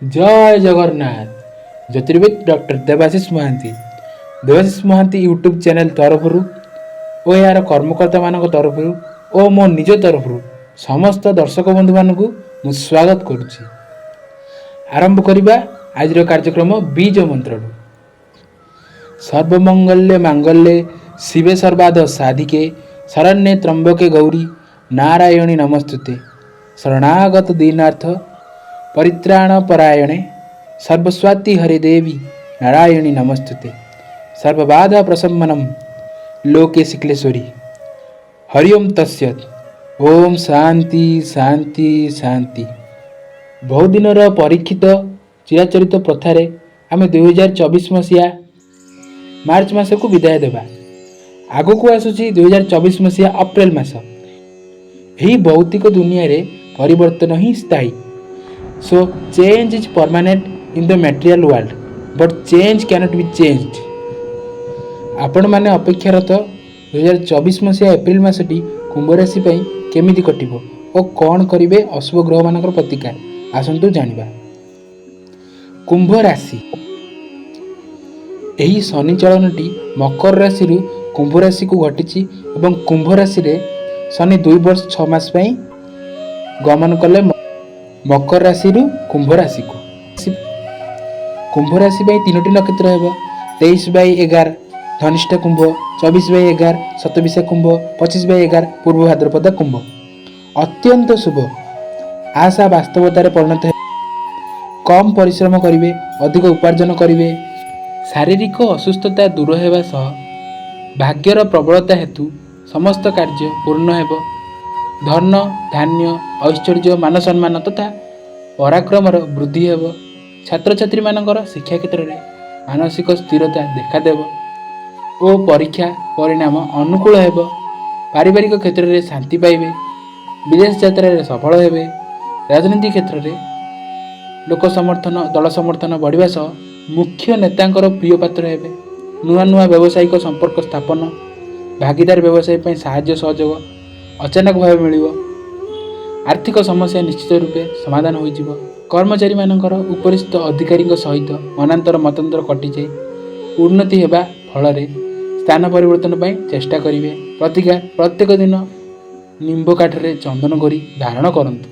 ଜୟ ଜଗନ୍ନାଥ। ଜ୍ୟୋତିର୍ବିଦ doctor Debashish Mohanty, Debashish Mohanty YouTube channel ତରଫରୁ ଓ ଏହାର କର୍ମକର୍ତ୍ତାମାନଙ୍କ ତରଫରୁ ଓ ମୋ ନିଜ ତରଫରୁ ସମସ୍ତ ଦର୍ଶକ ବନ୍ଧୁମାନଙ୍କୁ ମୁଁ ସ୍ୱାଗତ କରୁଛି। ଆରମ୍ଭ କରିବା ଆଜିର କାର୍ଯ୍ୟକ୍ରମ ବୀଜ ମନ୍ତ୍ରରୁ। ସର୍ବମଙ୍ଗଲ୍ୟେ ମାଙ୍ଗଲ୍ୟେ ଶିବେ ସର୍ବାର୍ଥ ସାଧିକେ ଶରଣ୍ୟେ ତ୍ରମ୍ବକେ ଗୌରୀ ନାରାୟଣୀ ନମସ୍ତୁତେ। ଶରଣାଗତ ଦୀନାର୍ଥ ପରିତ୍ରାଣ ପରାୟଣେ ସର୍ବସ୍ୱାତି ହରେ ଦେବୀ ନାରାୟଣୀ ନମସ୍ତୁତେ। ସର୍ବବାଧା ପ୍ରଶମନମ୍ ଲୋକେ ଶୁକ୍ଲେଶ୍ୱରୀ। ହରି ଓମ୍ ତତ୍ସତ୍। ଓମ୍ ଶାନ୍ତି ଶାନ୍ତି ଶାନ୍ତି। ବହୁଦିନର ପରୀକ୍ଷିତ ଚିରାଚରିତ ପ୍ରଥାରେ ଆମେ 2024 ମସିହା ମାର୍ଚ୍ଚ ମାସକୁ ବିଦାୟ ଦେବା। ଆଗକୁ ଆସୁଛି 2024 ମସିହା ଅପ୍ରିଲ ମାସ। ଏହି ଭୌତିକ ଦୁନିଆରେ ପରିବର୍ତ୍ତନ ହିଁ ସ୍ଥାୟୀ। So change is permanent in the material world, but change can't be changed. ଆପଣମାନେ ଅପେକ୍ଷାରତ 2024 ମସିହା ଏପ୍ରିଲ ମାସଟି କୁମ୍ଭ ରାଶି ପାଇଁ କେମିତି କଟିବ ଓ କ'ଣ କରିବେ ଅଶୁଭ ଗ୍ରହମାନଙ୍କର ପ୍ରତିକାର, ଆସନ୍ତୁ ଜାଣିବା। କୁମ୍ଭ ରାଶି, ଏହି ଶନି ଚଳନଟି ମକର ରାଶିରୁ କୁମ୍ଭ ରାଶିକୁ ଘଟିଛି ଏବଂ କୁମ୍ଭ ରାଶିରେ ଶନି 2 ବର୍ଷ 6 ମାସ ପାଇଁ ଗମନ କଲେ ମକର ରାଶିରୁ କୁମ୍ଭ ରାଶିକୁ। କୁମ୍ଭ ରାଶି ପାଇଁ ତିନୋଟି ନକ୍ଷତ୍ର ହେବ। 23/11 ଧନିଷ୍ଠା କୁମ୍ଭ, 24/11 ଶତଭିଷା କୁମ୍ଭ, 25/11 ପୂର୍ବ ଭାଦ୍ରପଦ କୁମ୍ଭ। ଅତ୍ୟନ୍ତ ଶୁଭ। ଆଶା ବାସ୍ତବତାରେ ପରିଣତ ହେବ। କମ୍ ପରିଶ୍ରମ କରିବେ, ଅଧିକ ଉପାର୍ଜନ କରିବେ। ଶାରୀରିକ ଅସୁସ୍ଥତା ଦୂର ହେବା ସହ ଭାଗ୍ୟର ପ୍ରବଳତା ହେତୁ ସମସ୍ତ କାର୍ଯ୍ୟ ପୂର୍ଣ୍ଣ ହେବ। ଧନ, ଧାନ୍ୟ, ଐଶ୍ୱର୍ଯ୍ୟ, ମାନ ସମ୍ମାନ ତଥା ପରାକ୍ରମର ବୃଦ୍ଧି ହେବ। ଛାତ୍ରଛାତ୍ରୀମାନଙ୍କର ଶିକ୍ଷା କ୍ଷେତ୍ରରେ ମାନସିକ ସ୍ଥିରତା ଦେଖାଦେବ ଓ ପରୀକ୍ଷା ପରିଣାମ ଅନୁକୂଳ ହେବ। ପାରିବାରିକ କ୍ଷେତ୍ରରେ ଶାନ୍ତି ପାଇବେ। ବିଦେଶ ଯାତ୍ରାରେ ସଫଳ ହେବେ। ରାଜନୀତି କ୍ଷେତ୍ରରେ ଲୋକ ସମର୍ଥନ, ଦଳ ସମର୍ଥନ ବଢ଼ିବା ସହ ମୁଖ୍ୟ ନେତାଙ୍କର ପ୍ରିୟ ପାତ୍ର ହେବେ। ନୂଆ ନୂଆ ବ୍ୟବସାୟିକ ସମ୍ପର୍କ ସ୍ଥାପନ, ଭାଗିଦାର ବ୍ୟବସାୟ ପାଇଁ ସାହାଯ୍ୟ ସହଯୋଗ ଅଚାନକ ଭାବେ ମିଳିବ। ଆର୍ଥିକ ସମସ୍ୟା ନିଶ୍ଚିତ ରୂପେ ସମାଧାନ ହୋଇଯିବ। କର୍ମଚାରୀମାନଙ୍କର ଉପରିସ୍ଥ ଅଧିକାରୀଙ୍କ ସହିତ ମନାନ୍ତର ମତାନ୍ତର କଟିଯାଇ ଉନ୍ନତି ହେବା ଫଳରେ ସ୍ଥାନ ପରିବର୍ତ୍ତନ ପାଇଁ ଚେଷ୍ଟା କରିବେ। ପ୍ରତିକାର: ପ୍ରତ୍ୟେକ ଦିନ ନିମ୍ବ କାଠରେ ଚନ୍ଦନ କରି ଧାରଣ କରନ୍ତୁ।